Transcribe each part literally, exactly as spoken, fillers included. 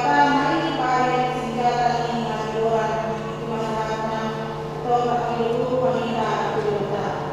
Debata ma i bahen sinjata ni hatigoran di masyarakat na, tong anggiat tu hita tu Debata.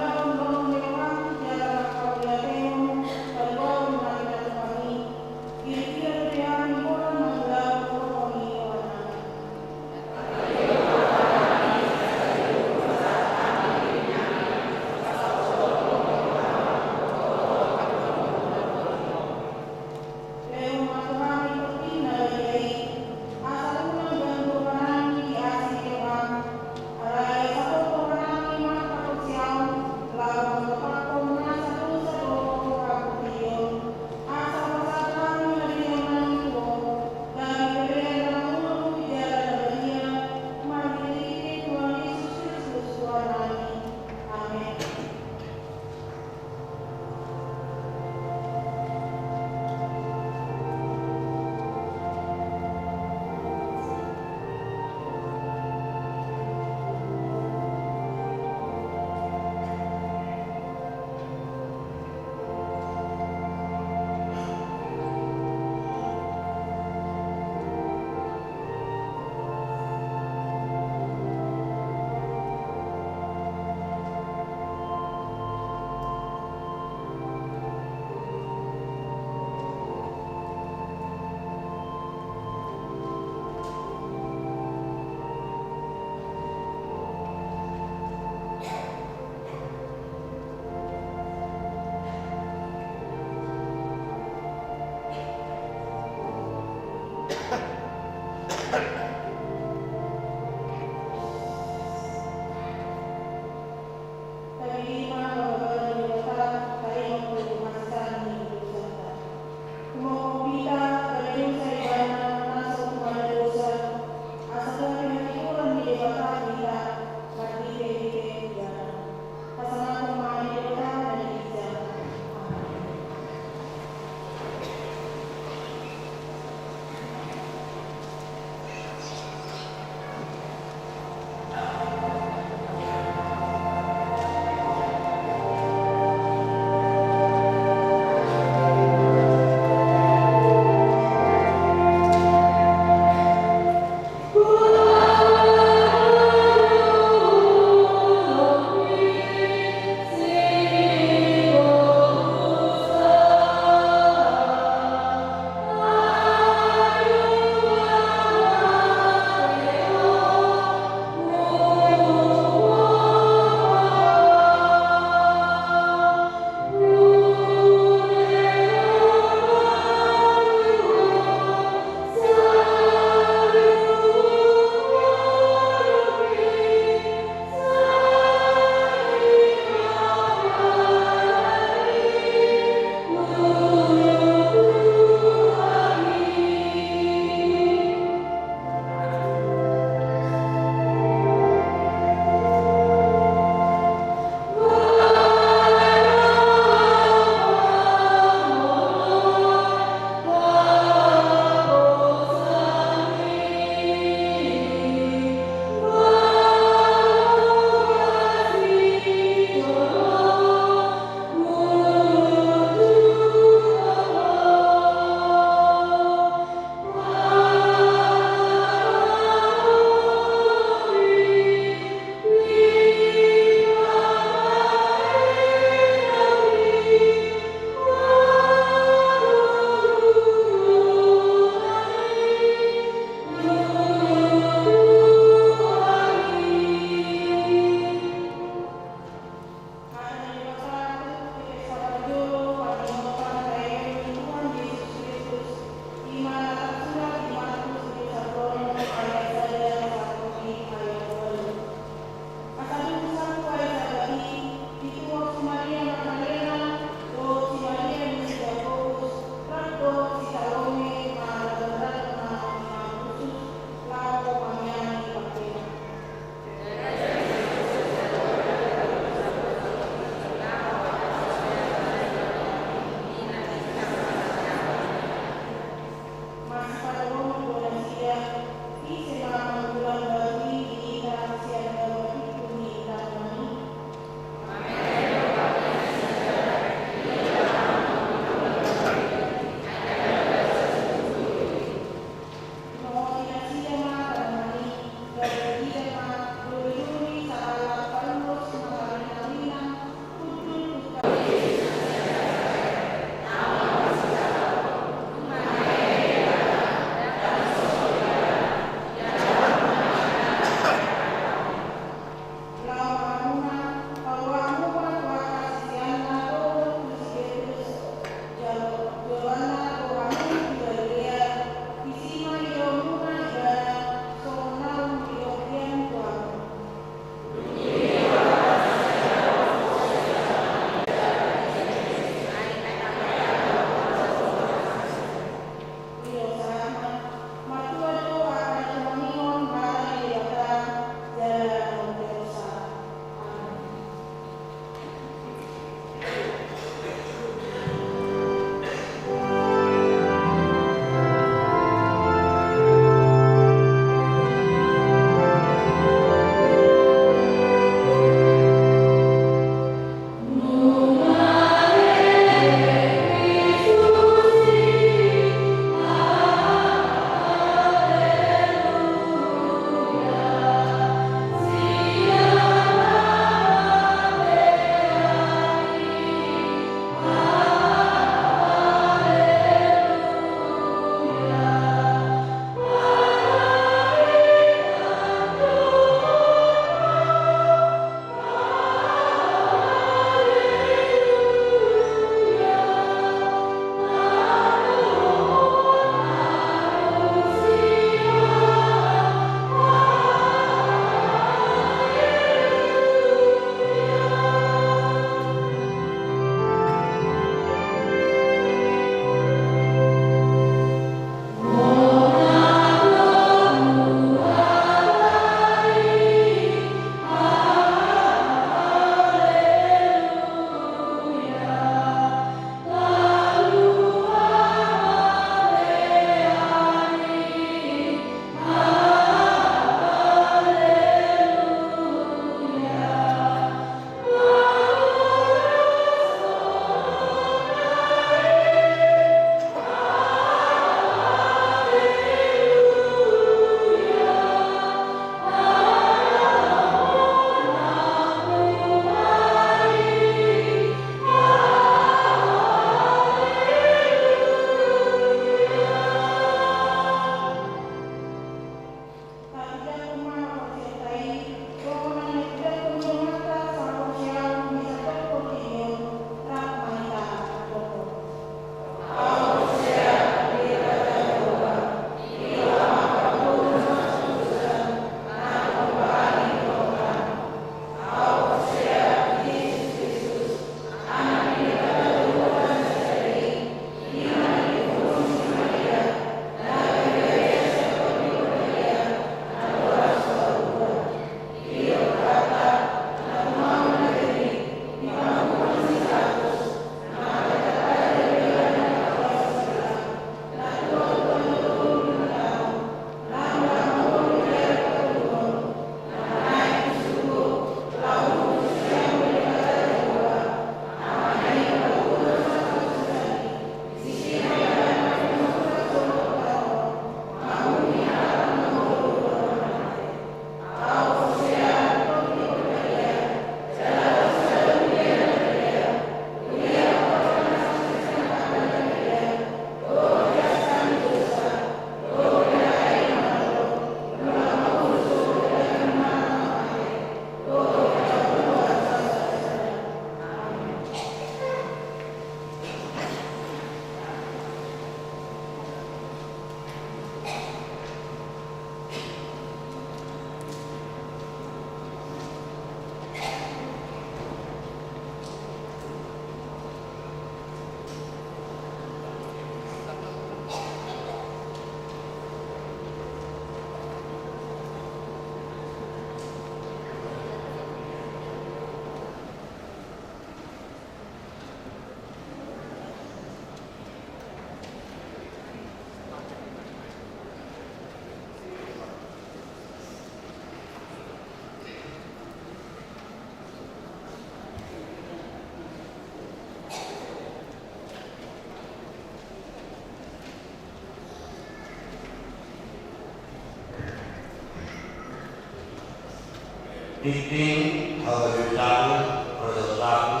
Tingting, hagabeon jabu, raja jabu,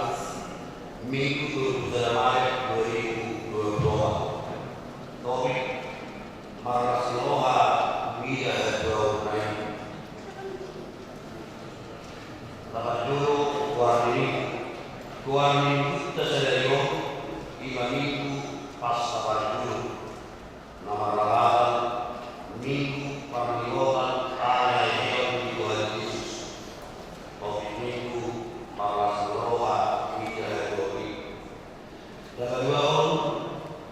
Minggu tolu pulu sada Maret dua ribu dua pulu opat. Topik: Marlas ni roha mida hatuaonna i. Taparjolo goar ni minggu. Goar ni minggunta sadari on i ma Minggu Paska parjolo, na marlapatan Minggu Parningotan Pangaheheon ni Tuhan Jesus. Topik Minggu: Marlas ni roha mida hatuaonna i. Tapaduahon,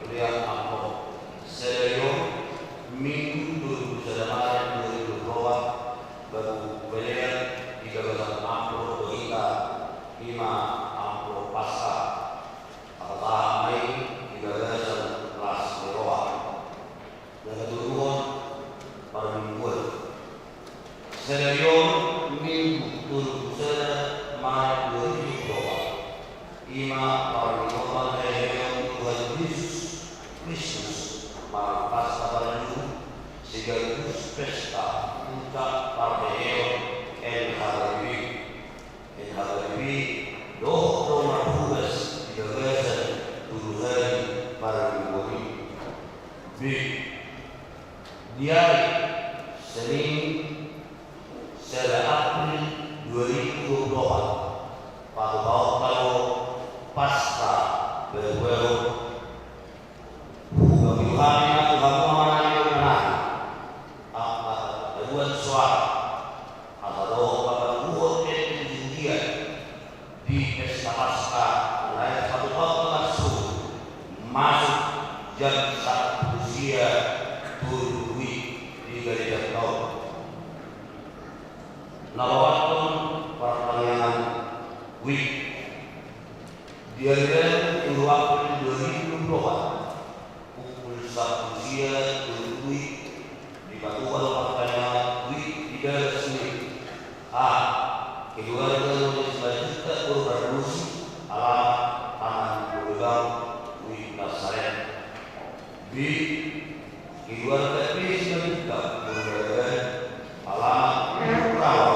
Lean Amplop. Sadari on Minggu tolu pulu sada Maret dua ribu dua pulu opat, baru balean di bagasan amplop do hita, i ma amplop Paska. Asa tahan ma i di bagasan las ni roha. Na patoluhon, parmingguan. Sadari on Minggu tolu pulu sada Maret dua ribu dua pulu opat, i ma parningotan haheheon ni Tuhan Jesus Kristus, manang Paska parjolo, sekaligus pesta puncak parhaheheon N H K B P. N H K B P dohot do martugas di bagasan tolu hali parmingguan i. B. Di ari Senin sada April dua ribu dua pulu opat, patupaonta do Paska Baru. Hupaboa hami ma tu hamu amang inang angka pangatabuan soara, asa dohot pamanguhon ende di Judea di pesta Paska na dipatupa marsuhut masuk jam sampulu sia tolu WIB di gareja on. Na paopathon, partangiangan WIB. Di ari Rabu tolu April dua ribu dua pulu opat, pukul sampulu sia tolu WIB, dipatupa do partangiangan WIB di Dalas ni A, keluarga Lode Simanjuntak, boru Pardosi, alamat Taman Bobebang, WIB Nasaret. B. Keluarga P Simanjuntak, boru Balaban, alamat Purrawa,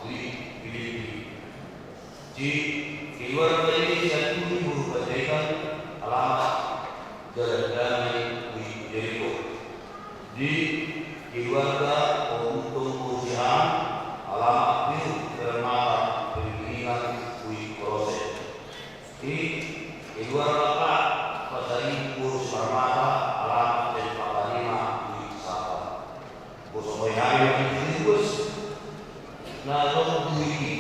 WIB Pilipi. C. Keluarga Dede Sianturi, boru Panjaitan, alamat Jalan Damai, WIB Jeriko. D. Keluarga Ombuntong, boru Siahaan, alamat Biru Permata, Penggilingan, WIB Kolose. E. Keluarga Pasaribu, boru Simarmata, alamat Cempaka Lima, WIB Sapa. Boso hami ma di ruas na adong di WIB i,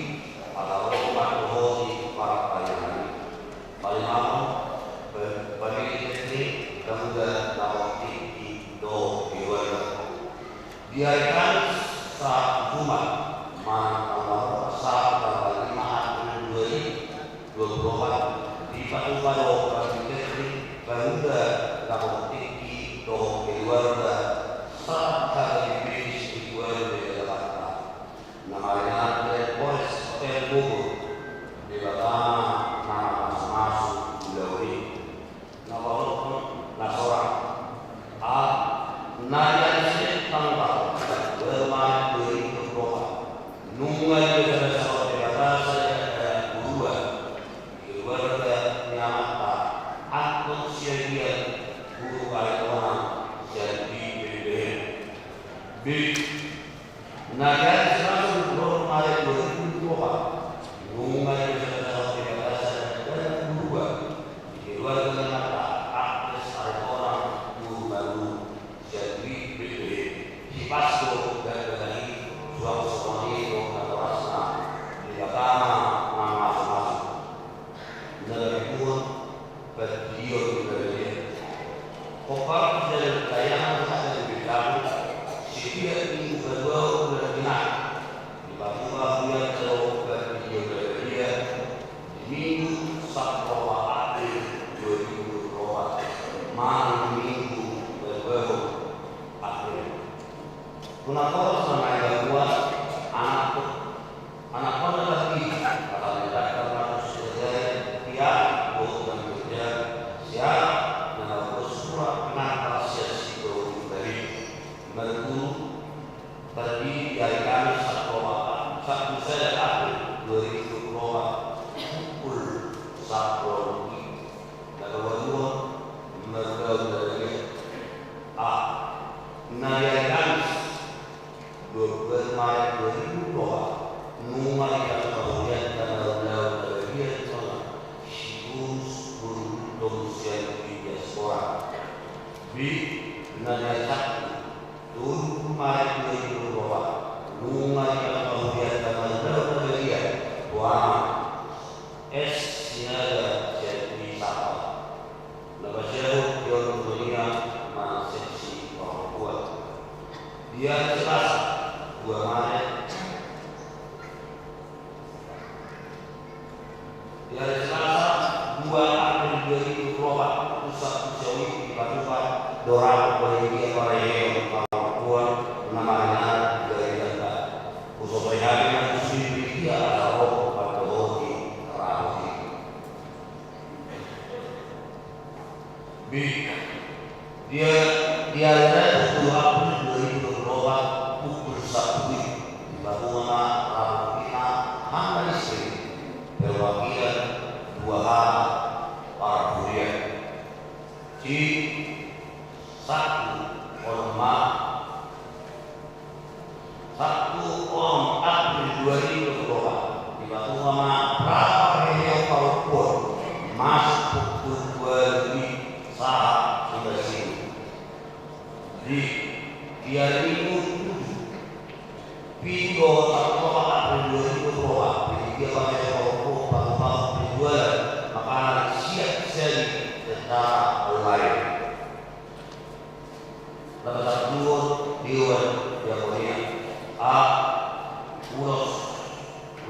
asa ro ma tu hami partangiangan i. Palimahon, pa-, pamili ni Petri, Pemuda Nahor Tingki dohot keluarga. Di ari Kamis sahat tu Jumat, manang tanggal sahat tanggal lima April dua ribu dua puluh opat, dipatupa do pamili ni Petri, Pemuda Nahor Tingki dohot keluarga, sahat hami di P S P Kuala Jakarta. Na maringanan Polres Hotel Bogor, Debata ma na mamasumasu ulaon i. Na paonomhon, na sorang. A. Na di ari Senin tanggal dua Maret dua ribu dua puluh opat, nunga dibasabasahon Debata sada anak burua di keluarga ni amanta Anton Siagian, boru Aritonang, sian di Betlehem. B. Na di ari Salasa tolu Maret dua ribu dua puluh opat, nunga dibasabasahon Debata sada anak burua di keluarga ni amanta Agnes Aritonang, boru Malulu, sian di Betlehem. Hipas do dagdagana i, suang songon i do natorasna, Debata ma na mamasumasu. Na paduahon, pandidion ni Bapa Debata. Hombar tu jabu ni Debata, setiap Minggu paduahon bulan genap, dipatupa hami angka pandidion ni Bapa Debata, Sabtu sada April dua ribu dua puluh opat, pukul sampulu lobi. Na paduahon, marulaon na badia. A. Na di ari Kamis, dua puluh dua Maret dua ribu dua puluh opat, nunga dipasahat hurianta marulaon na badia tu Sitorus Guru Gultom sian diaspora. B. Na di ari Sabtu, tolu Maret dua ribu dua puluh opat, nunga dipasahat hurianta marulaon na badia tu Ama S. Sinaga sian Sapal. Na pasahat di on tu ia manang seksi orang tua. Di ari Selasa, dua Maret. Di ari Selasa, dua April dua ribu dua puluh opat, pusat usia wik di Patupa, dorang boleh dia pada yang orang tua, nama ringan dari data. Khusus saya hari nanti sudah dia ada roh pada roti, roti. B. Di, di ari Rabu dua April dua ribu dua puluh opat, pukul sampulu, di Patupa, Rabu Pina, Mangga Istri, perwakilan dua hal, Parhuria. C. Sabtu, onom ma, Sabtu onom April dua ribu dua puluh opat, di Patupa ma rapat parhelion parompuan, masuk pukul dua lobi sahat di Basiru. Di, di ari Minggu tujuh, pitu dohot sampulu opat April dua ribu dua puluh opat, di dia parhelion parompuan, Patupa, Patupa, makanan siap saji secara online. Lapasan dua, Dewan Diakonia. A. Ulos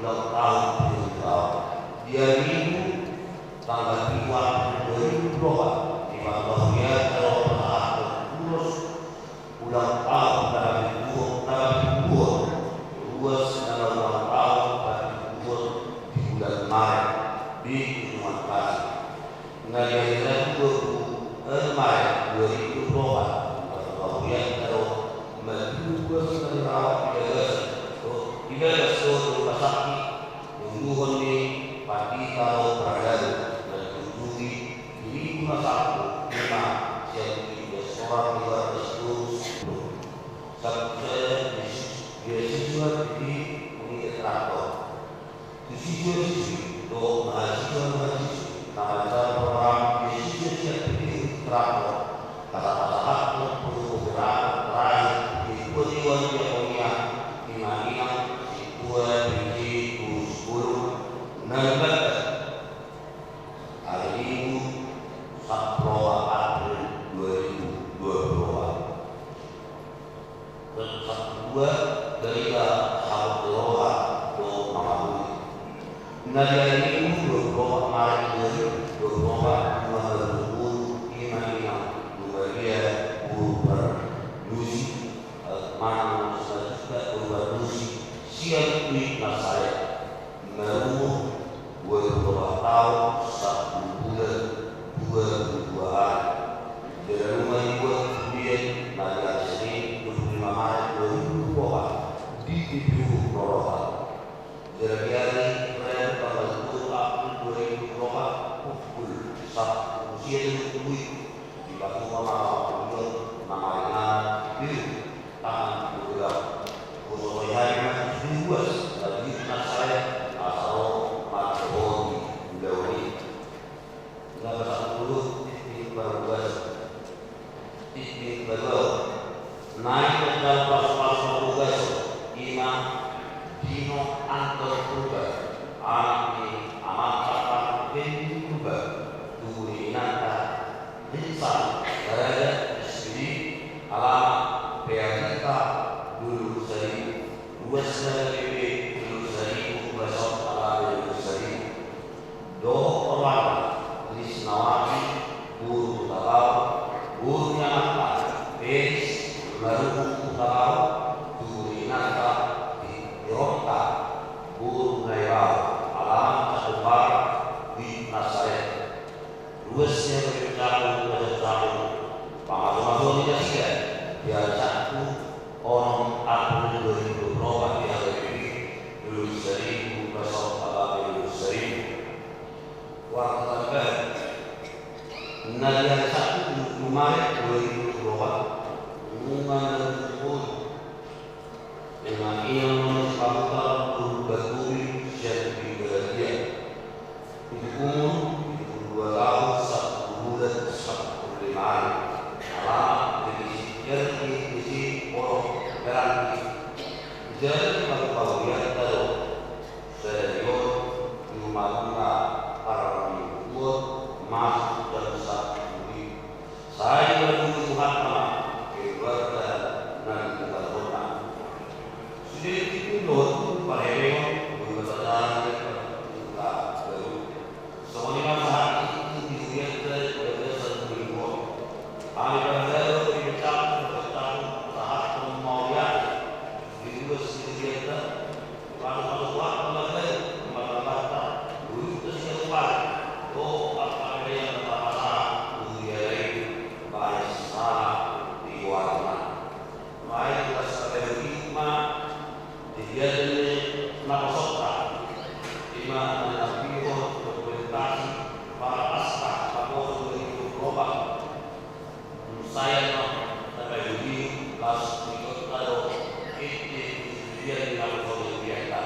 ulang tahun pitu taon. Di ari Minggu, tanggal pitu April dua ribu dua puluh opat, di Patupa Huria, taro pasahathon ulos ulang tahun na papitu, na papitu, ruas na ulang tahun papitu di bulan Maret di Gunung Ampasi. Na di ari Rabu dua puluh Maret dua ribu dua puluh opat, Patupa Huria, taro, matubu ruas na dirawat di bagasan, di bagas dohot rumah sakit, di uluhon ni pandita dohot paradabu, na diujungi di Minggu na salpu, ima sian diaspora di Bagas Tulus. Sabtu sada, di, di siswa di Unit Traktor. Tu siswa-siswi dohot mahasiswa-mahasiswi na manjalo program beasiswa sian P T U Traktor, pasahat-pasahathon fotokopi rapat terakhir di Ketua Dewan Diakonia, ima inang Sintua P J Tulus Bolon, na mambata ari Minggu sampulu opat April dua ribu dua puluh opat. Sabtu dua, barita sahat ni roha dohot mangapuli. Na di ari Minggu dua puluh opat Maret dua ribu dua puluh opat, nunga marboru, ima inang Numaria Boru Pardusi, manang Sinajuta Boru Pardusi, sian Unit Nasaret. Marumur dua puluh opat taon, sampulu bulan, dua puluh dua ari. Jala nunga dibuat huria na di ari Senin dua puluh lima Maret dua ribu dua puluh opat di T P U Rorotan. Jala di ari Rabu tanggal dua puluh April dua ribu dua puluh opat, pukul sampulu sia tolu lobi, di Patupa ma rapat parhelion na maringanan, biru, tangan di bagasan. Huboto hami ma tujuh ruas na di Unit Nasaret, asa ro manjalo di ulaon i. Na pasampulu, Tintin Parhuaso. Tintin Parhuaso. Naeng manjalo pasupasu parhuaso, ima Dino Anton Purba, anak ni amanta Parhuaso Purba, tubu ni inanta Rinsa Raja S P D, alamat Pearita Dolok Saribu, ruas na K T P Dolok Saribu, Basok Alame Dolok Saribu. Dohot rohana, Lisnawati, boru Hutagaol, boru ni amanta Peris, marhutagaol, tubu ni inanta Tironta, boru Naibaho, alamat Cakung Barat, Unit Nasaret. Ruas ni hasuhuton, ruas ni hasuhuton, pamasu-masuon ni nasida, di ari Sabtu, onom April dua ribu dua puluh opat, di ari Ia manu pahuta pulu batubi sian di baladia. Itu umur itu pulu dua tahun, satu bulan, satu pulu lima hari. Alamat di R I D C Polo Meranti. Jadi pahupahuta do. Sadari on di rumah tangga para minggu masuk jam satu. Sai ma tutu Tuhanta ma keluarga na di tengahna. Sude tingki dohot parhebehon, boi pasahaton hata baru. Songon i ma sahat tingki di hurianta di bagasan minggu on. Hami parhebehon di bagasan, bagasan sahat mauliate di ruas di hurianta. Lalu pasu-pasu ma hami, ma tambahanta, luhutna sian umpar, dohot pangkataion na tapasahat tu huria i, bahen sala di goarna. Bahen tugas sabahen i ma, di dia dene naposonta, i ma na nambihon dokumentasi, para aspar, naposo dua ribu dua puluh empat. Saya no, sampai budi, las ikut tado, iti, dia di dalam kode biasa.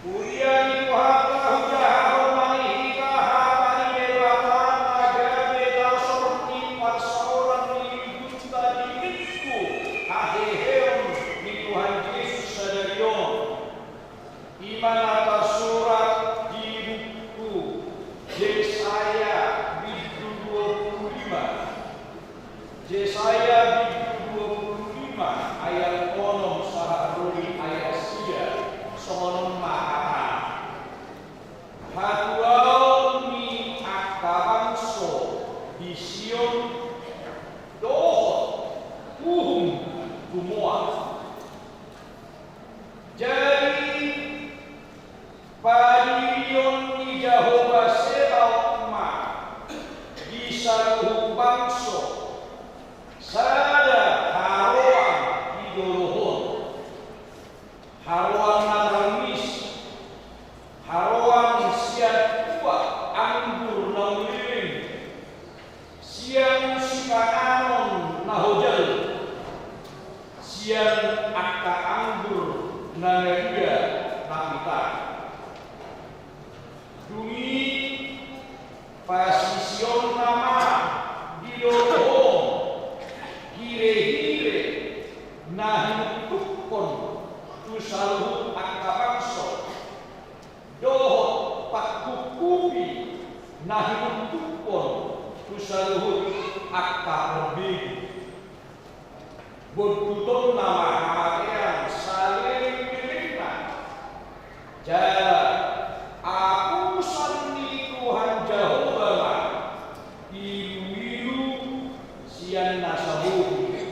Huria ni Tuhanta, hujahahon ma di hita hata ni Debata na gabe dasor ni parsaoran ni lingkunta di minggu haheheon ni Tuhan Jesus sadari on. I ma na tarsurat di buku Jesaya bindu dua puluh lima. Jesaya bindu dua puluh lima ayat onom sahat ro di ayat sia, songon on ma hatana. Hatuaon ni angka bangso di Sion dohot uhum tu Moab. Jadi, padirion ni Jahowa Zebaot ma di saluhut bangso sada haroan di dolok on, haroan na tangis, haroan sian buah anggur na umleleng, sian sipanganon na hojal, sian angka anggur na ngaria na pitar. Dung i pasisionna ma di dolok on hirehire na hinuntukkon tu saluhut angka bangso, dohot pangkupkupi na hinuntukkon tu saluhut angka parbegu. Bondutonna ma hamatean saleleng lelengna. Jala apusan ni Tuhan Jahowa ma iluilu sian nasa bohi.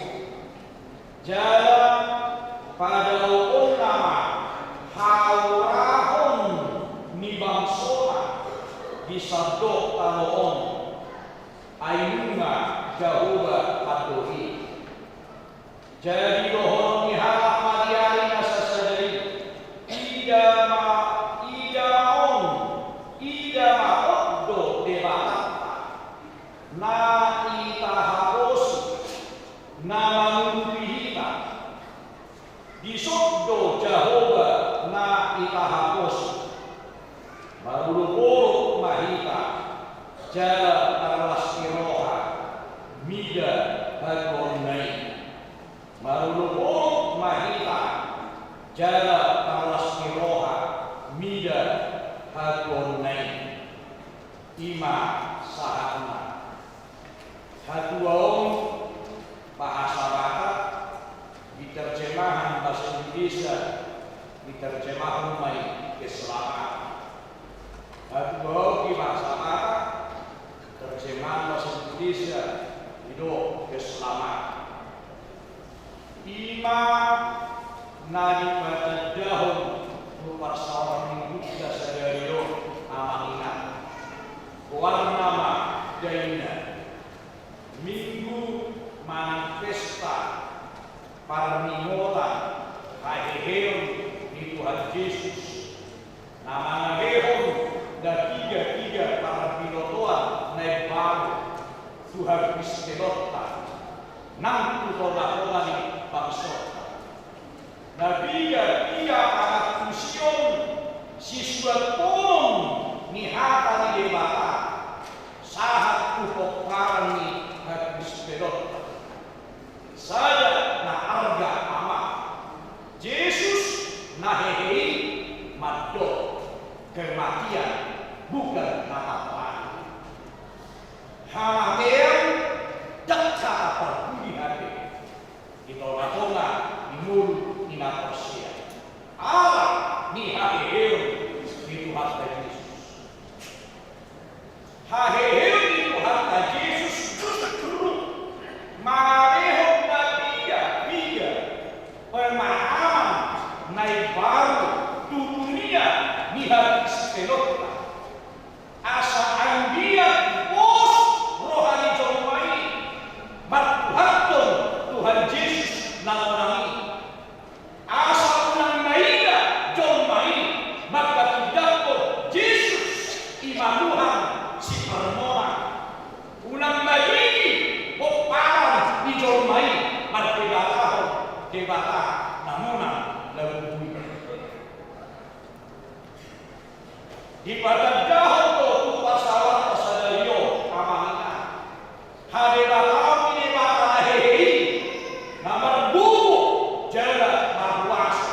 Jala padaoonna ma haurahon ni bangsona di sandok tano on. Ai nunga Jahowa mandok i. Jadi dohonon ni halak ma di ari na sasada i: Ida ma, ida ma on, ida ma on do Debatanta, na itahaposi, na mangurupi hita. Dison do Jahowa na itahaposi. Marolopolop ma hita jala tarlas ni roha mida hatuaonna i. Marolopolop ma hita jala tarlas ni roha mida hatuaonna i. I ma sahatna. Hatuaon, bahasa Batak, di terjemahan bahasa Indonesia diterjemahon ma i keselamatan. Hatuaon di bahasa Batak, terjemahan bahasa Indonesia didok keselamatan. I ma na dipatandahon tu parsaoran minggunta sadari on, amang inang. Goarna ma dainna. Minggu manang pesta parningotan haheheon ni Tuhan Jesus. Na mangalehon na piga-piga parbinotoan na imbaru tu hangkristononta nang tu tonga-tonga ni bangsonta. Na piga-piga pangantusion sisuanhonon ni hata ni Debata sahat tu pomparan ni hangkristononta. Sada na arga, amang. Jesus na hehe i mandok, kematian bukan kata terakhir. Hamatean ndang hata parpudi hape di tonga-tonga ni ngolu ni na porsea. Ala ni haheheon ni Tuhanta Jesus. Haheheon ni Tuhanta Jesus justru mangalehon na piga-piga pemahaman na imbaru tu dunia ni hangkristononta. Asa anggiat pos roha ni jolma i martuhanhon Tuhan Jesus na monang i. Asa unang maida jolma i manghatindanghon Jesus i ma Tuhan siparmonang. Unang maida pomparan ni jolma i mardebatahon Debata na monang na bubu i. Dipatandahon do tu pasahaton sadari on, amang inang, hadebataon ni Debata na hehe i, na margogo jala marhuaso,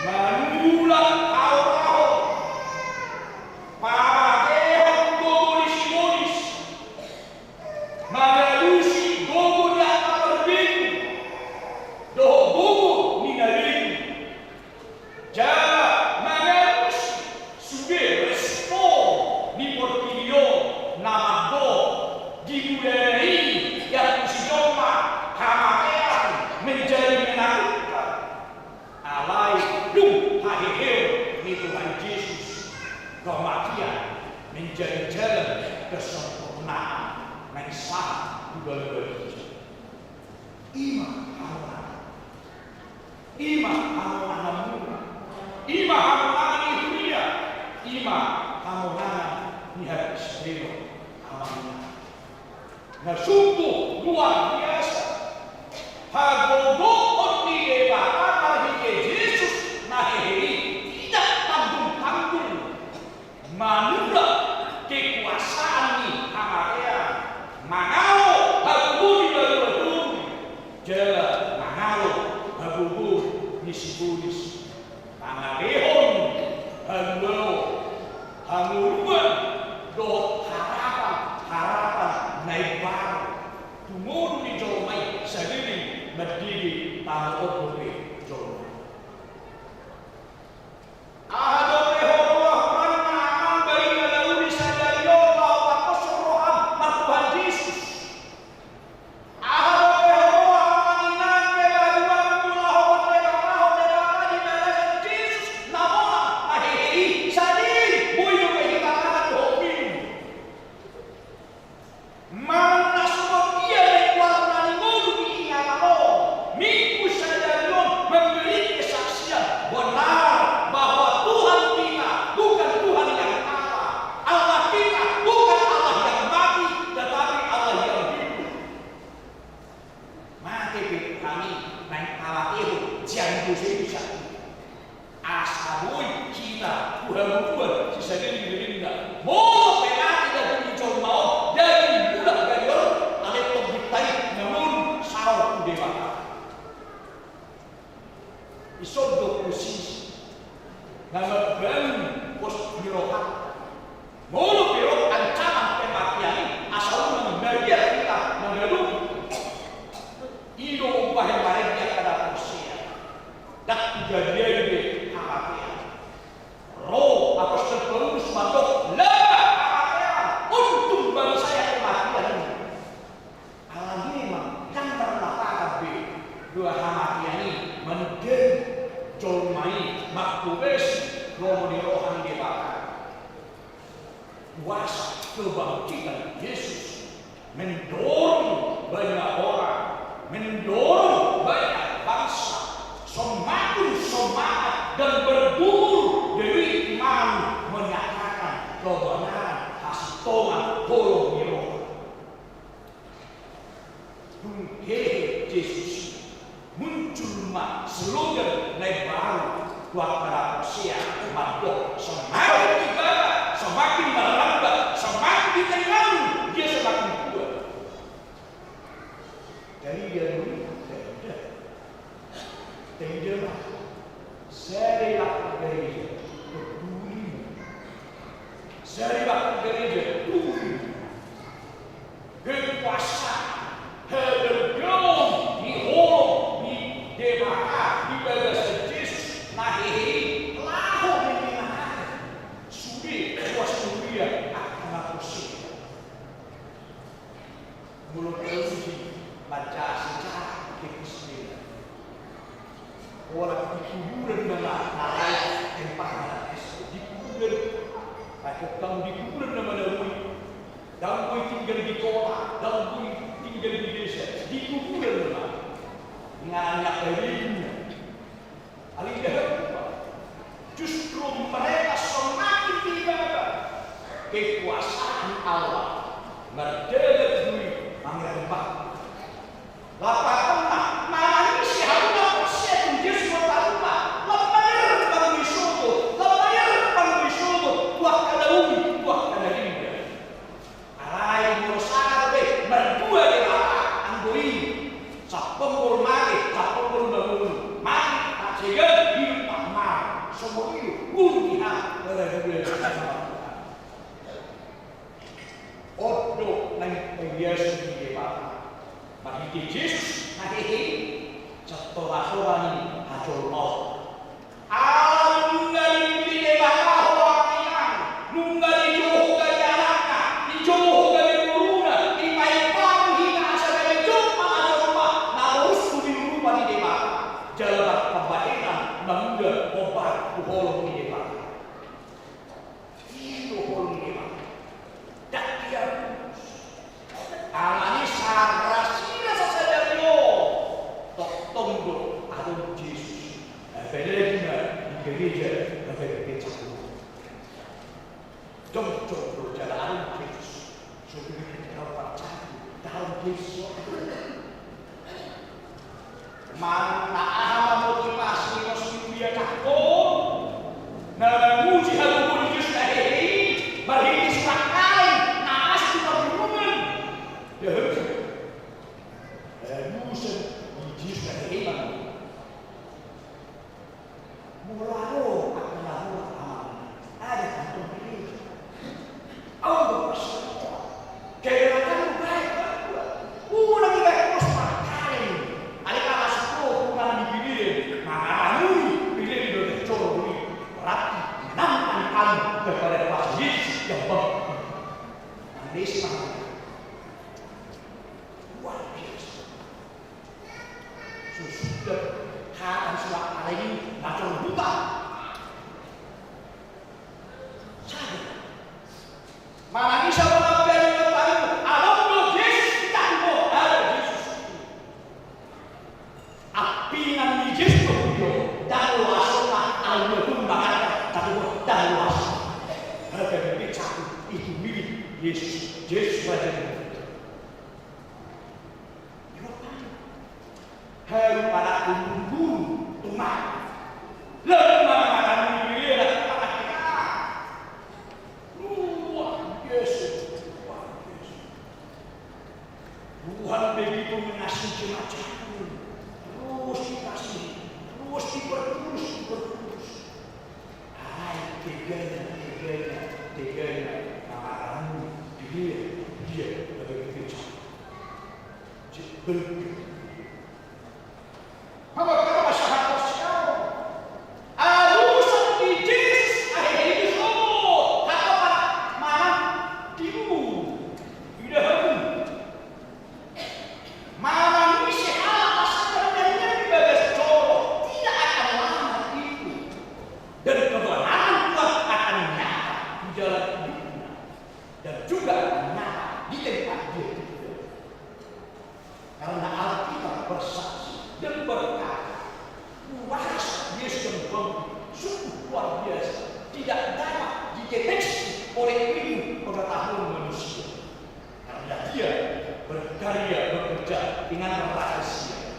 manulak haorahon, pamatehon gogo ni sibolis, mangalusi gogo ni angka parbegu dohot gogo ni na begu. Jala mangalusi sude respon ni portibi on na mandok di mulana i, ianggo si jolma, hamatean menjadi menakutkan. Alai dung haheheon ni Tuhan Jesus, kematian menjadi jalan kesempurnaan na insahat tu balbal ginjang. I ma hamonangan. I ma hamonanganmuna. I ma hamonangan ni huria. I ma hamonangan ni hapensanganon, amang inang. Na sungguh luar biasa hagogoon ni Debata marhite Jesus na hehe i, tidak tanggung-tanggung. Manulak kekuasaan ni hamatean, mangalo hagogoon ni banua toru, jala mangalo hagogoon ni sibolis, mangalehon haluaon, hangoluan dohot harapan, harapan na imbaru tu ngolu ni jolma i saleleng mandele tano on dope jolma. Aha dope ho roham, amang, barita na uli sadari on laho pangkoshon roham martuhan Jesus? Aha dope ho roham, amang inang, kebaduanmu laho mandebatahon Debata di bagasan Jesus na monang na hehe i sadari boi dope hita mangan dohot minum? Manang na songon dia na ingkon na ningolu di ingatan on, Minggu sadari on memberi kesaksian benar bahwa Tuhan kita bukan Tuhan yang kalah. Allah kita bukan Allah yang mati, tetapi Allah yang hidup. Mate pe hami naeng tamatehon sian dosa i. Asa boi hita tu hagogoon sisaleleng-lelengna. Molo pe mate daging ni jolma on, daging mulak gari on, alai tondinta i na ngolu saor tu Debata. Dison do posisi na mambangun pos ni rohanta. Molo pe ro ancaman kematian i, asa unang maliar hita mangalobi. I do umbahen marende angka na porsea. Ndang tu gabean be hamatean. Ro apostel Paulus mandok, laba hamatean, untung bagi saya kematian ini. Alai memang ndang marnapakar be do hamatean i manundali jolma i manghobasi lomo ni roha ni Debata. Kuasa kebangkitan Yesus mendorong banyak orang, mendorong banyak bangsa semakin semangat dan bergumul diri iman menyatakan kebenaran hasintongan holong ni roha. Dung hehe Jesus i, muncul ma slogan na imbaru tu angka na porsea, mandok, semakin ibadah, semakin merambah, semakin di tengahmu dia semakin kuat. Jadi dia dulu, tidak. Tidak. Sada i angka gareja, peduli. Sada i angka gareja, peduli. Kekuasaan, hagogoon ni holong ni Debata di bagasan Jesus na hehe i laho menyenangkan sude ruas ni huria angka na porsea. Molo tarusi manjaha sejarah di Kristen. Pola di kuburan nama na lain, tempat na es di kuburan. Baik, kamu di kuburan nama na uli. Ndang boi tinggal di kota, ndang boi tinggal di desa, di kuburan nama. Inganan na kalinya. Alai ndang harupa. Justru mereka semakin dibawa kekuasaan Allah. Mardalan dui mangiran bakti. Lapatanna, manang ise hamu na porsea tu Jesus ma taruma. Lam manerbang do i sogot, lam manerbang do i sogot, Purgi ha, ora dua. On do naeng paiason ni Debata marhite Jesus na hehe i, satonga-tonga ni hajolmaon. Ala nunga dipilih Debata ho, Amang Inang, nunga dijou ho gabe anakna, dijou ho gabe boruna, dipaima ho hita asa gabe jolma na jolma na torus tu rupa ni Debata, jala marpambahenan na muda hombar tu holong ni Debata. I do holong ni Debata. Dang dialusi. Alani sasada-sada i do. Tongtong do adong Jesus. Apalagi na di gereja, apalagi di gereja. Jongjong do jala adong Jesus. So, begitu tahu pacar, tahu Jesus. Manang na aha ma motivasi ni na so dibiarahon, na manguji hagogoon ni Jesus na hehe i, marhite surat kaen na asing tu parpudungan. Dia harus. Halusan ni Jesus na hehe i ma. Molo adong angka na hurang, Amang, ada tong pilih. Ahu do pasahat. Keberatan baik, baik. Unang dibaik terus markaen. Alai pala suko unang dipilih, mangaramui, pilih do joro dulu. Berarti menantang kamu kepada kuasa Yesus yang baik. Nah, ini sih, Bang. Luar biasa. Susuda hata ni surat kaen i na jolo buta. Sada. Manang i sabola pe di matamu, adong do Jesus, tanggo ada Jesus. Ampinan ni Jesus do hurio, dang loas on, alai na tung mangkata, tanggo dang loas on. Harga diri satu, itu milik Yesus, Jesus Raja. Haru anak guru, tumak. Lalu mana anak guru, anak anak. Luar biasa, luar biasa. Tuhan begitu mengasihi jemaat-Nya. Terus dikasihi, terus dipertulus, dipertulus. Ai teganya, teganya, teganya, mangaramui dia, dia sebagai gereja. Molo pasahathon sian ahu, alusan ni Jesus na hehe i do, hata manang tibu. Ida hamu. Manang ise halak na sadar dan nyari bagas joro, tidak akan lama itu. Dan kebenaran Tuhan akan nyata di dalam hidupnya. Dan juga akan nyata di tempat dia tinggal. Karena Alkitab bersaksi dan berkata, kuasa Yesus yang bangkit sungguh luar biasa, tidak dapat dideteksi oleh ilmu pengetahuan manusia. Karena Dia berkarya, bekerja dengan rahasia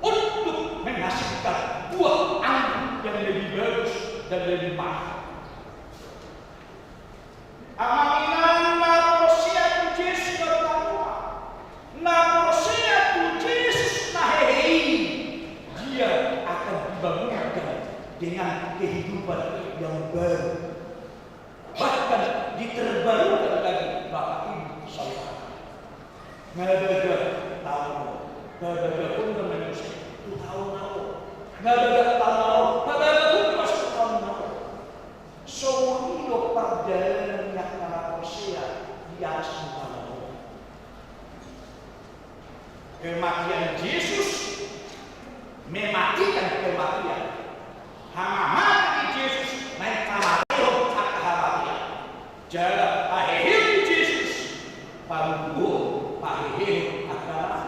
untuk menghasilkan buah anggur yang lebih bagus dan lebih mahal. Amang inang na porsea tu Jesus na tanggoa, na porsea tu Jesus na hehe i, dia akan dibangunkan dengan kehidupan yang baru. Bahkan diterbarukan lagi Bapak Ibu Saudara. Nga bagak taon on, nga bagak on na muse tu taon na ro. Nga bagak taon na ro, nga bagak on na muse tu taon na ro. Songon i do pardalanan ni angka na porsea di atas ni tano on. Kematian Jesus mematikan kematian. Hamamate ni Jesus naeng pamatehon angka hamatean. Jala haheheon ni Jesus parubuhon, pahehehon angka na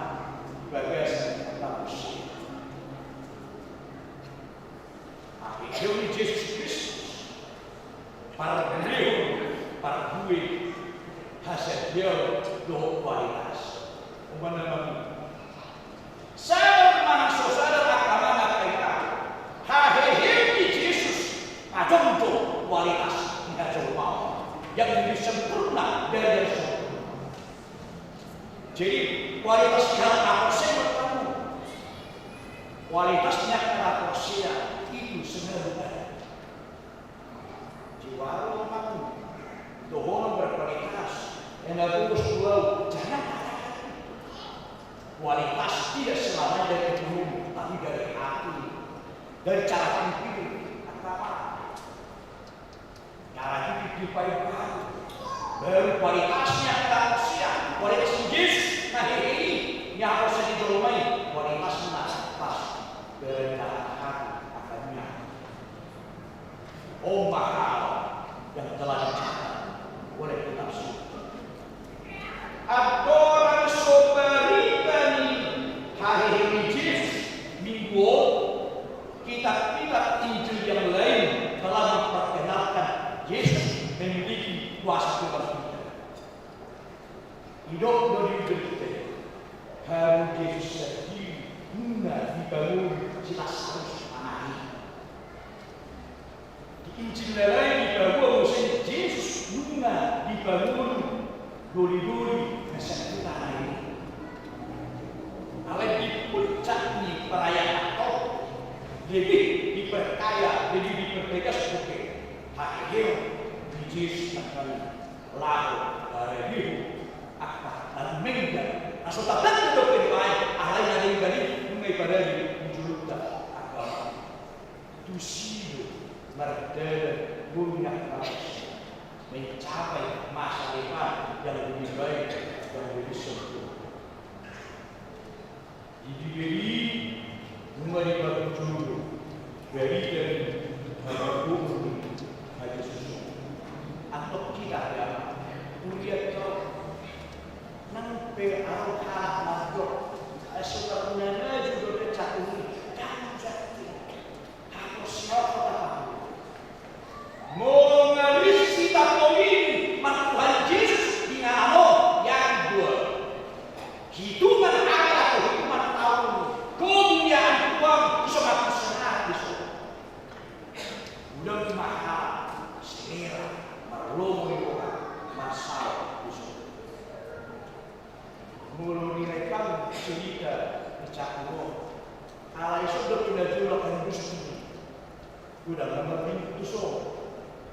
di bagasan na porsea. Haheheon ni Jesus Kristus, pargulehon, parbue, hasadiaon dohot kualitas. Umbahen na mangihut, sadar manang so sadar angka amang, angka inang, haheheon ni Jesus pajongjong kualitas ni hajolmaon yang lebih sempurna dari yang sempurna. Jadi, kualitas ni halak na porsea, kualitas ni angka na porsea itu selalu ada. Baru memang dohonon berkualitas, yang nggak fokus pulau, jangan katakan kualitas tidak selamanya dari ekonomi, tapi dari hati, dari cara pikir, agama. Cara pikir di baru, baru kualitasnya, kualitasnya, kualitas Yesus, nah ini, yang harus dijolmai, kualitasnya pas dari hati, akannya. Oh, mahal yang telah dicatat oleh kitab suci. Andorang so barita ni hahehe ni Jesus minggu on, kitab-kitab Injil yang lain telah memperkenalkan Yesus memiliki kuasa kebangkitan. Didok do di Injil i, hamu Jesus sandiri nunga dipangolu si Lasarus anak i. Di Injil na lain dipaboa muse Jesus nunga dipangolu doli-doli na sangkutana i. Alai di puncak ni perayaan on, lebih diperkaya, lebih dipertegas dope haheheon ni Jesus nangkaning laho, eh, dihu angka na mengga. Na so tanda dope dibaen, alai na denggan i nunga diparade di jolonta angka. Tusi do mardalan ngolu ni angka manusia mencapai masa depan yang lebih baik, yang lebih sempurna. Di Bibel i nunga diparjolo barita ni hagogoon ni Jesus on. Antong hita pe, amang, huria, nang pe adong halak mandok, ai so taruna maju do denggan catur i, dang jati. Haporseaon ma tapaboa. Molo ris hita porini martuhan Jesus di inganan on, ianggo hitungan angka atau hitungan taon, kemuliaan Tuhan bisa mati senang di sorga. Unang ma halak selera marlomo ni roha marsaor di sorga. Molo nilai hami cerita ni catur on, alai so do pinajolak industri. Godang na marlingkut tu son.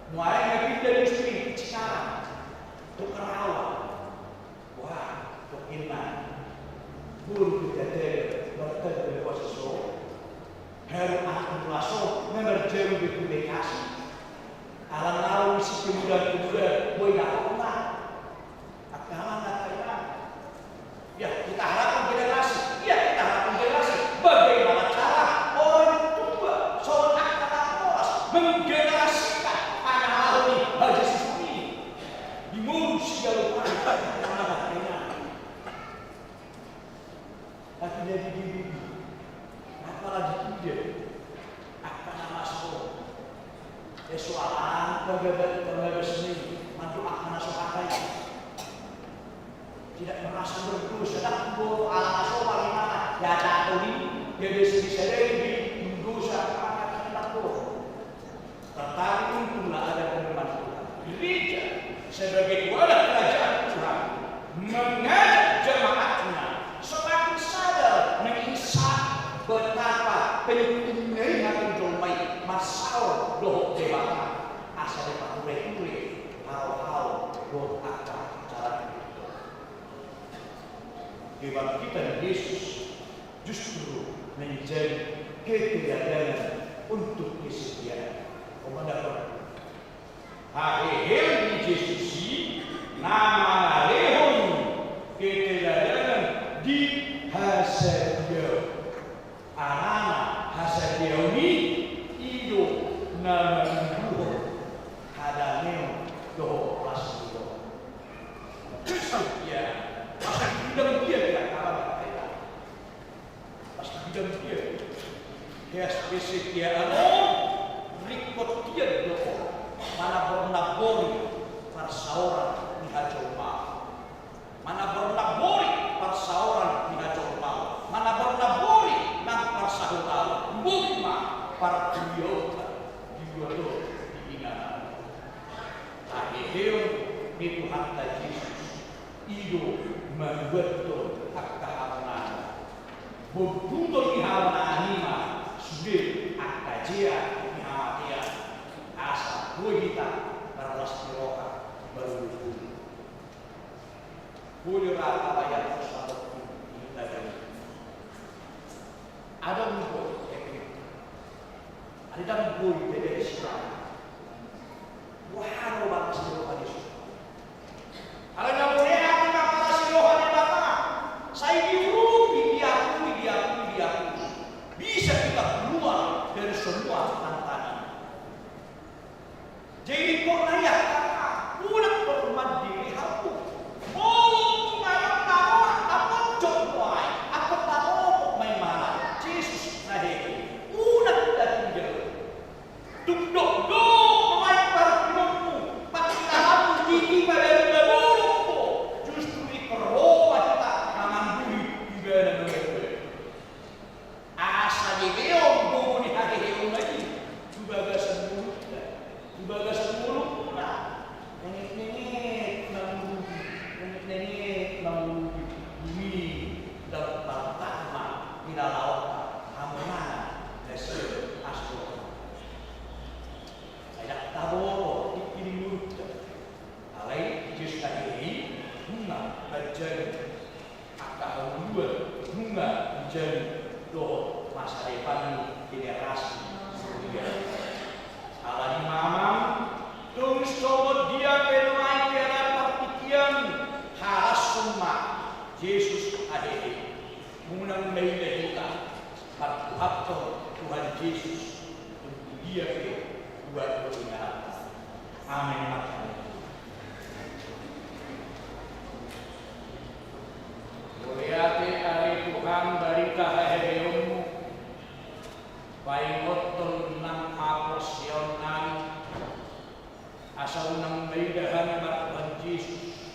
Nuaeng ma pinda industri tu Cikarang, tu Karawang. Wah, tokinna. Boru pe tataga martanda kuasa son. Haru angka mula son na marjabu be tu Bekasi. Ala naung isi pemuda-pemuda boi na hona. Angka amang, angka inang. Ya, kita harapkan generasi. Ya, kita harapkan generasi. Bagaimana cara orang tua, seorang angka na horas menggenerasikan pangalaho ni Jesus ini? Di murus segala macam. Angka amang, angka inang. Tapi jadi diri, apalagi ida angka na masuk. Eh, soalan pagabat pagabat seni mantu angka na so hatai. Tidak merasa berdosa, tidak berdosa ala na so palimana. Ya tak tahu ini, ya bisa-bisa jadi mendosa angka na takut. Tetapi untunglah ada firman Tuhan. Gereja sebagai wadah kerajaan Tuhan mengajak jemaatnya semakin sadar mengingat betapa pentingnya hata ni jolma i marsaor dohot Debata asa dipature-ture hal-hal dohot angka cara hidup. Kebangkitan Yesus justru menjadi keteladanan untuk kesetiaan. Komandan, hahehe ni Jesus i na mangalehon keteladanan di hasadiaon. Alana hasadiaon i, i do na mangihuthon hadameon dohot las ni roha. Ia, asa dibilang dia, dia kalah. Pas dibilang dia, dia spesial, ringkot dia do manabor-nabori parsaoran ni hajolmaon. Manabor-nabori parsaoran ni hajolmaon, manabor-nabori nang parsaoran, boi ma partulion di luar do di inganan. Haheheon ni Tuhanta Jesus i do manuathon angka hamonangan. Bontuton ni hamonangan i ma sude angka jea ni hamatean, asa boi hita Las ni roha, baru dulu. Boleh rata bayar satu pun, kita jadi. Ada minggu, ya, ada minggu, jadi siapa? Wah, ada orang las ni roha di situ. Ala na mauliate ma las ni roha Debata, sai diurupi, diakui, diakui, diakui. Bisa kita keluar dari semua tantangan. Jadi ingkon na ia, unang tormandiri hamu. Molo tung adong na roa, na ponjot do ai, angkon taromok ma imana. Jesus na hehe. Unang tatinggal. Tung dokdok do ma i parpinonmu, parsilahanmu, tingki ma baru na bolong do. Justru ingkon ro ma hita manganduhi ibana na matua. Asa dibeon gogo ni haheheonna i tu bagasan ngolunta, tu bagasan ngolungmuna. Nenget-nenget mangulupi, nenget-nenget mangulupi. Dumi ndang partak ma nilalaonta hamonangan na sian asi Debata. Ai ndang taboto tingki ni ngolunta. Alai Jesus na hehe i nunga manjadi angka hauluan, nunga manjadi dohot masa depan ni generasi muda. Alani i ma amang, tung songon dia pe nuaeng hera partingkian, halashon ma Jesus na hehe. Unang maila hita martuhanhon Tuhan Jesus, tung tu dia pe buat do inganan. Amen. Mauliate ale Tuhan, barita haheheonmu, paingothon nang haporseaonnami, asa unang maila hami martuhan Jesus.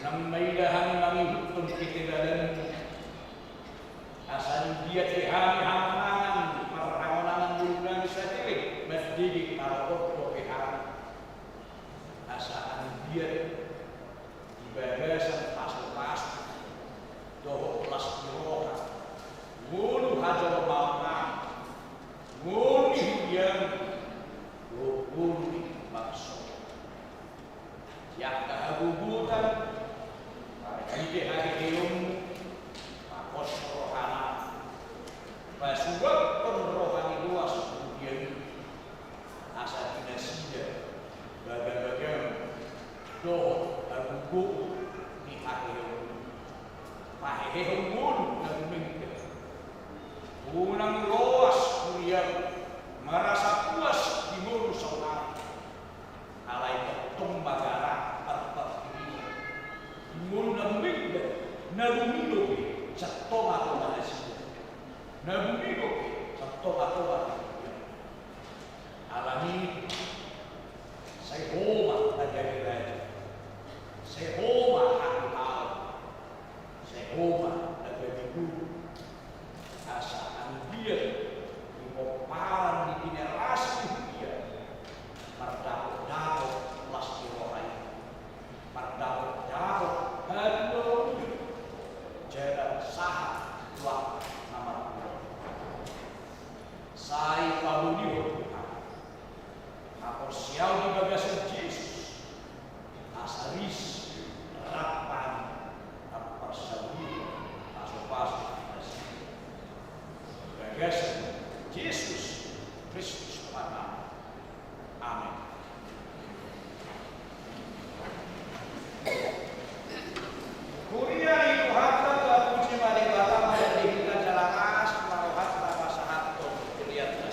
Unang maila hami mangihuthon ketebalanmu. Asa anggiat be hami hamonangan, marhamonangan ngolunami sahali, mandele tarohon dope hami. Asa anggiat di bagasan pasupasu dohot las ni roha, ngolu hajolmaonnami, ngolu ni huriami, dohot ngolu ni bangso. Di angka hagogotan, marhite haheheonmu, pahos rohanami, pasuanghon roha ni loas tu huriami, asa di nasida bagabagam dohot hagogoon ni haheheonmu, pahehehon ngolu na dumenggan. Unang loas huriam marasa puas di ngolu saonari. Alai tongtong ma gara parpartibi. Ngolu na dumenggan, na bumi dope sian tongatonga nasida. Na bumi dope sian tongatonga nasida. Alani i, sai Ho ma na jadi raja. Sai Ho ma hatuhaon. Sai Ho ma na jadi guru. Asa anggiat di pomparan ni generasi huria mardapotdapot las ni roha i, mardapotdapot hatuaon i, jala sahat tu angka na martua. Sai pabolihon Tuhan haporseaon di bagasan Jesus, asa ris rap hami marparsaulian pasupasu di nasida. Di bagasan Jesus Kristus Tuhannami. Amen. Huria ni Tuhanta, tapuji ma Debata, marende hita jala las ma rohanta pasahathon hurianta.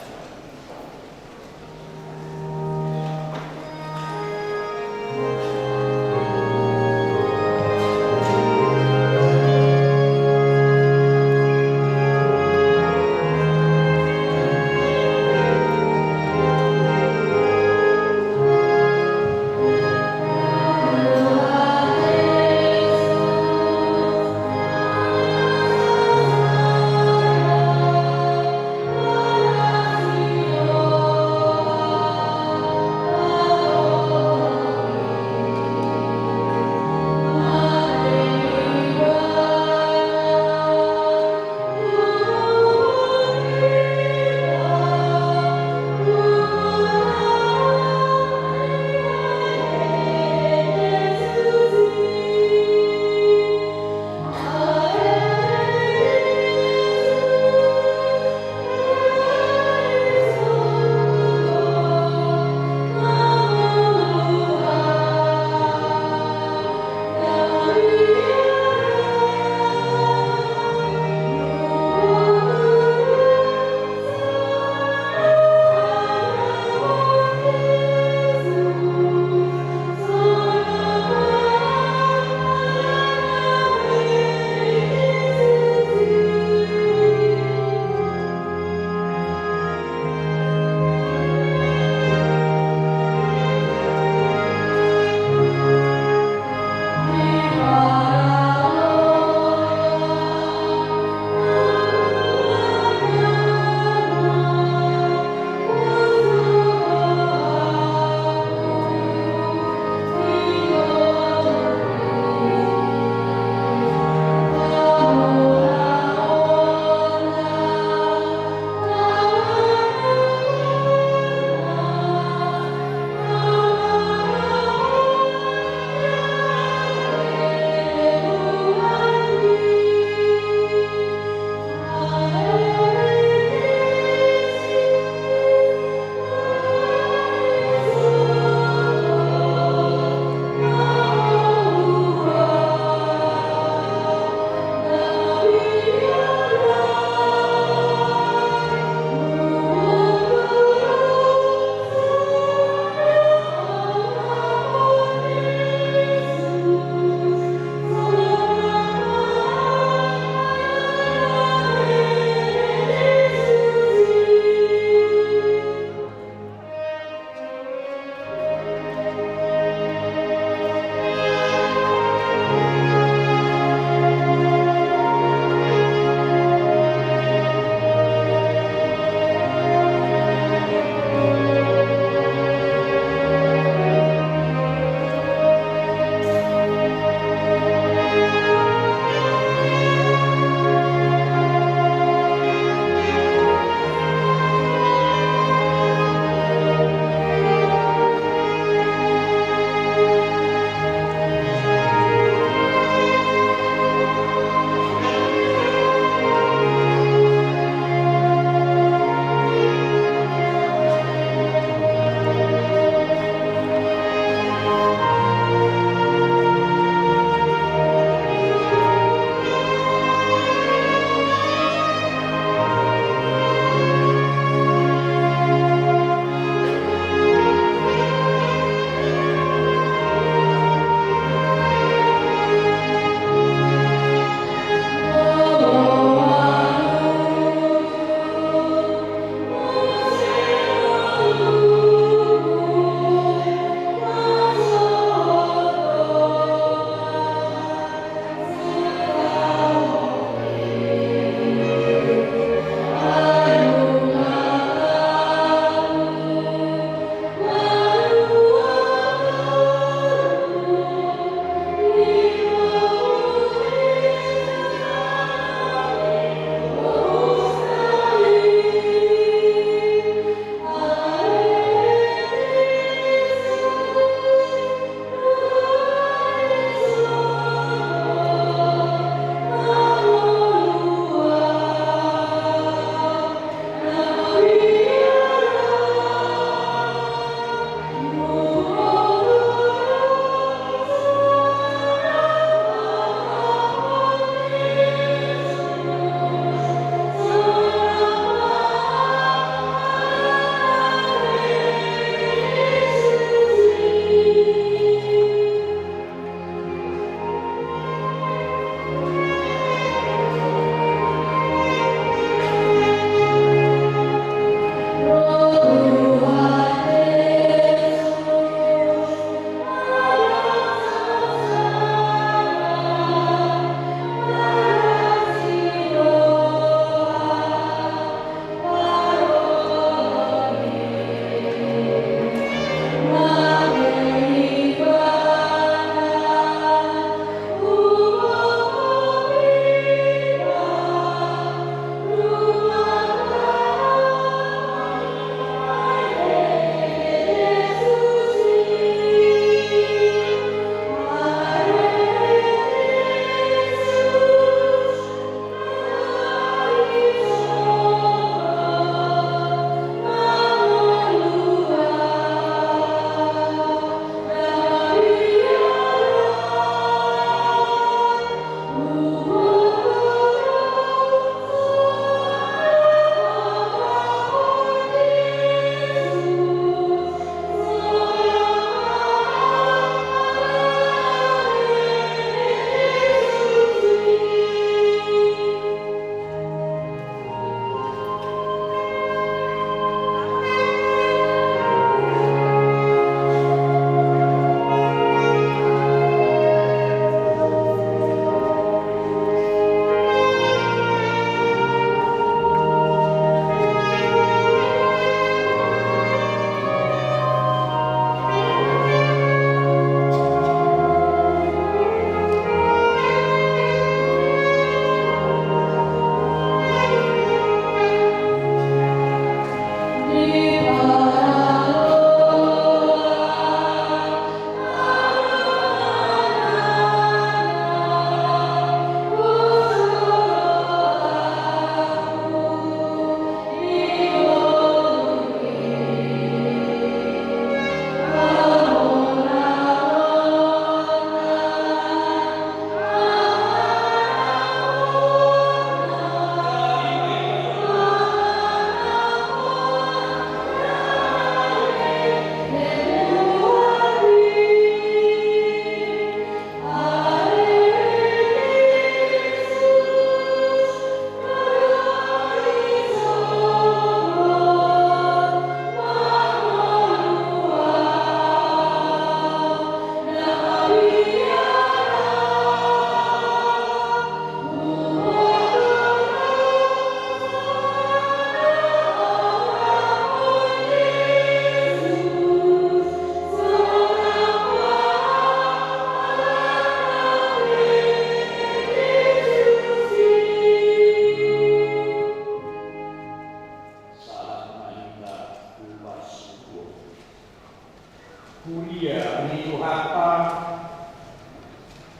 Huria ni Tuhanta,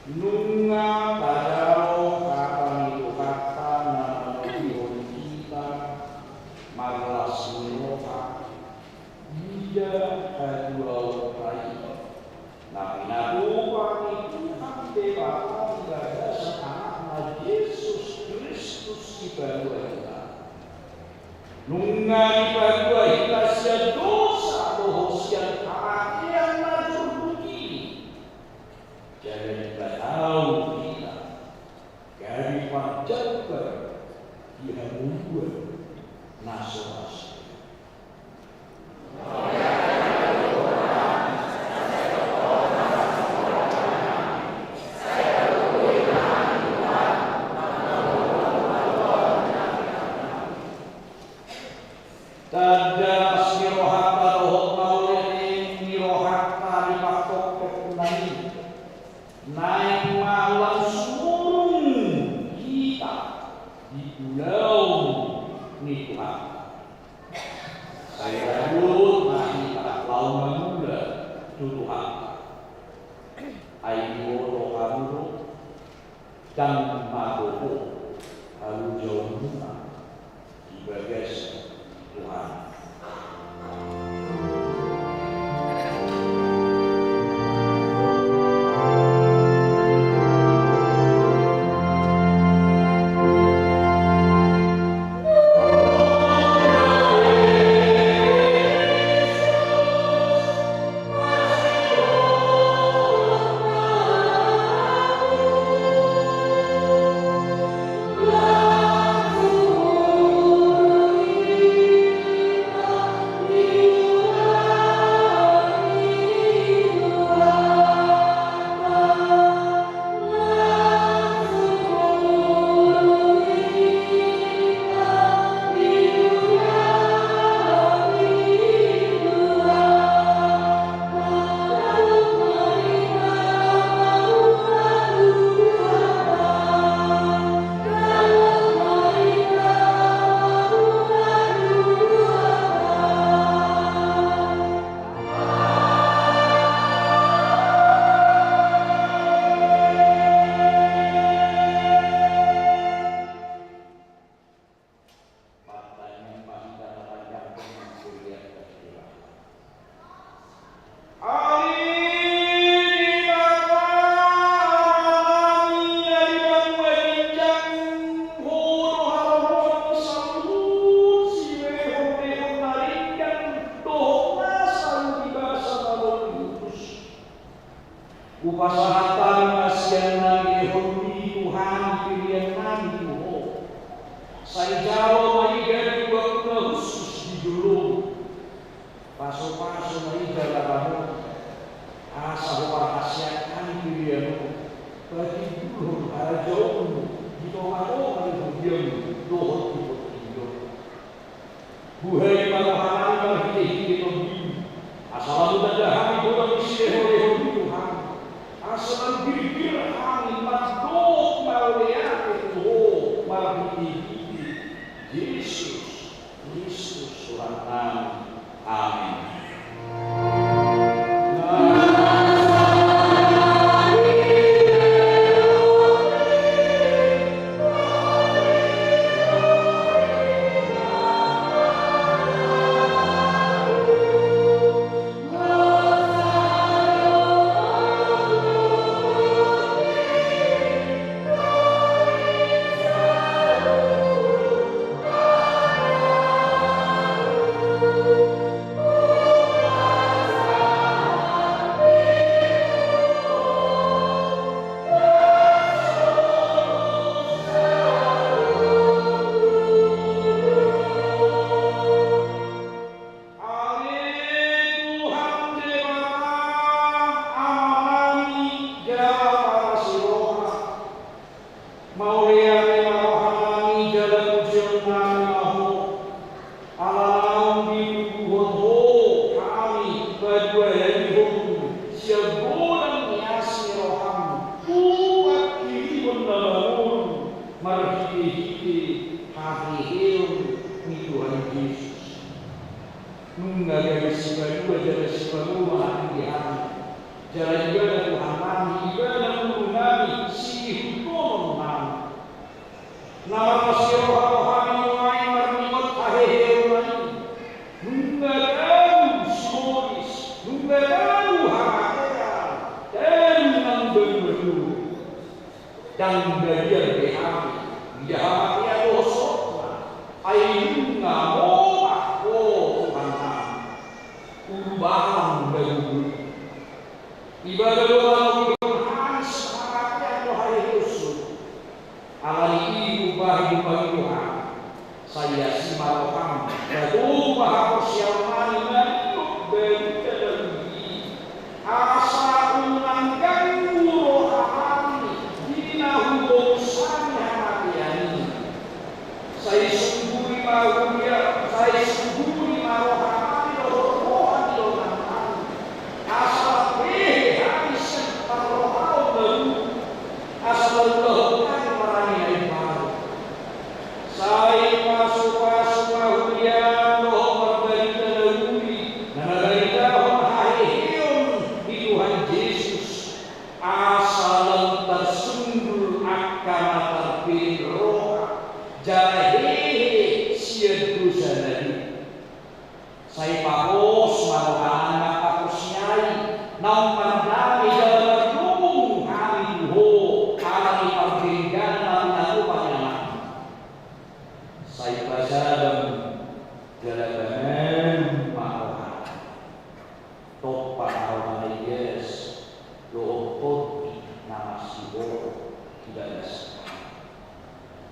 nunga tajalo hata ni Tuhanta na manopihon hita marlas ni roha. Ida haduaonta i na pinatupa ni Tuhan Debata di bagasan Anakna Jesus Kristus sipalua hita. Nunga dipalua hita sian dosa dohot sian hamatean na jurduk i. Jala dipatau hita gabe parjambar di hangoluan na so ra suda. Tanda las ni rohanta dohot mauliate ni rohanta di partoktok na i, naeng ma sumurung hita di ulaon ni Tuhanta. Sai ra dohot ma hita laho mangula tu Tuhanta. Ai diboto hamu do, ndang magogo halojaonmuna di bagasan Tuhan. Hupasahat hami ma sian na nilehonMi tu hami pelean nami tu Ho. Sai jalo ma i gabe buat na hushus di joloMu. Pasupasu ma i jala ramoti, asa huparhaseang hami pelean on patindulhon harajaonMu di tongatonga ni huriaMu dohot di portibi on. Buhai ma roha nami marhitehite TondiMu, asa lam tanda hami godang ni silehonlehonMi tu hami, asa lam girgir hami mandok mauliate tu Ho marhitehite Jesus Kristus Tuhan nami. Amen. Ale Tuhan Debata, Amanami jala Parasi roha, mauliate ma roha nami jala pujion nami ma Ho, ala naung ditubuhon Ho hami paduahalihon sian godang ni asi ni rohaM tu pangkirimon na mangolu marhitehite haheheon ni Tuhan Jesus. Nunga gabe sipalua jala sipa- Tuhan di hami. Jala Ibana Tuhan nami, Ibana Guru nami, siihuthonon nami. Na marlas ni roha do hami nuaeng marningot haheheon i. Nunga tadu sibolis, nunga tadu hamatean, tadu nang banua Tuhan. Ndang bagian be hami, ida hamatean dohot sotna, ai nunga moma Ho Tuhan nami. Ulu balang na gogoi. Ibana do manogihon hami sian hamatean dohot haheheon. Alani i ubahen ubahen Tuhan. Sai asi ma roham, patogu ma haporseaonnami mangido barita na uli i, asa unang ganggu rohanami di na hubolis hami hamatean i. Sai sungkuli ma huria, sai sungkuli ma rohanami dohot roha ni dongangnami, asa lam hehe hami sian parrohaon na buruk, asa lam ulahon hami marani na imbaru. Sai pasupasu ma huriaM dohot parbarita na uli, na mambaritahon haheheon ni Tuhan Jesus, asa lam tarsundul angka na tarpedek roha jala hehe sian dosa na denggan. Sai papos ma rohanami manghaporseai, naung mandame jala mardomu hami tu Ho ala ni pardengganan na pinatupa ni Anakmu. Sai pasadam jala pamanum ma rohanami. Tompa ma roha na ias dohot tondi na masihol di bagasan hami.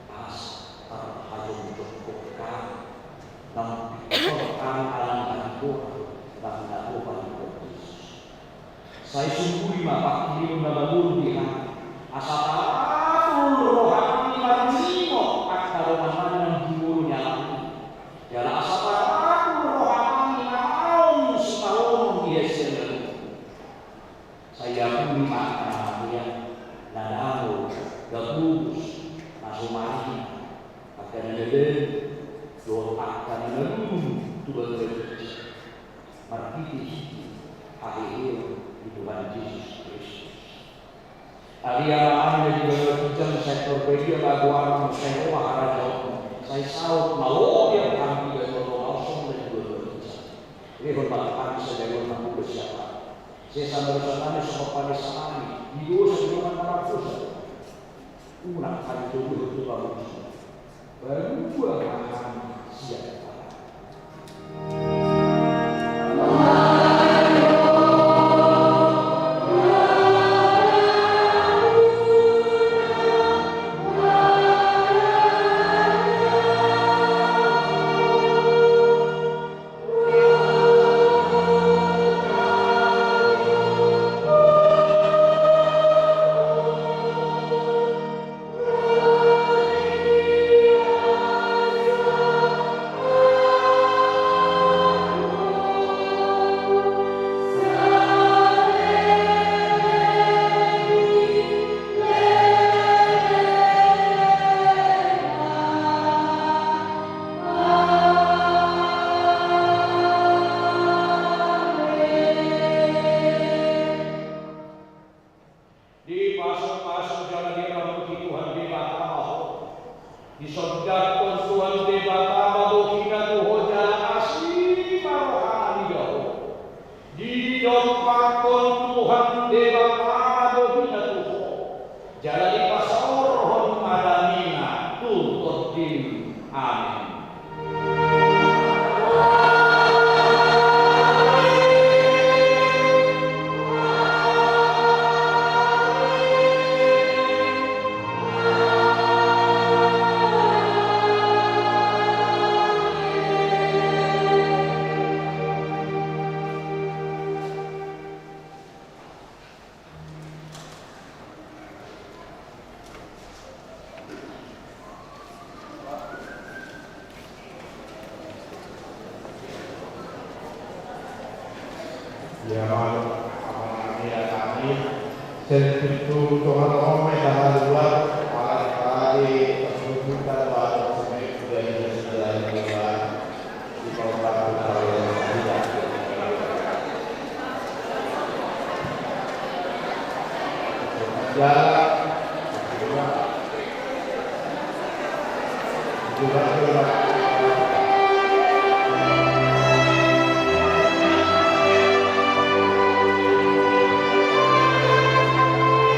Asa tarhajongjongkon hami, naung pintor hami ala ni hatigoran na pinatupa ni Tuhan Jesus. Sai sungkuli ma pangkirimon na mangolu di hami, asa tapatul rohanami marningot angka dongan nami na di ngolu ni Anakmi. Jala asa tapatul rohanami manaon sitaonon di hasiangan on. Sai apuli ma angka na matean, na dangol, na pogos, na so marina, angka na nabalu, dohot angka na marunun tu banua ginjang, marhitehite haheheon ni Tuhan Jesus Kristus. Ale Amanami na di banua ginjang, sai torbadia ma goarMu, sai roa harajaonMu, sai saut ma lobei hami di banua tonga on songon na di banua ginjang. Lehon ma tu hami sadari on hangoluan siapari. Sesa ma dosanami songon panesanami di dosa ni dongan na mardosa. Unang hami toguhon tu pangoluan. Palua ma hami sian pangago. Dipasupasu jala diramoti Tuhan Debata ma ho. Disondangkon Tuhan Debata ma bohina tu ho jala asi ma rohana mida ho. Didompakkon Tuhan Debata ma bohina tu ho. Jala dipasaorhon ma damena tu tondim. Amen. Ia ma, Amanami, Inanami, sai pintor tonga on ma tahaluar, ala ni parade parsuntutan, baru semen, udah ini sudah ini, di Kota Kota. Jala, jala,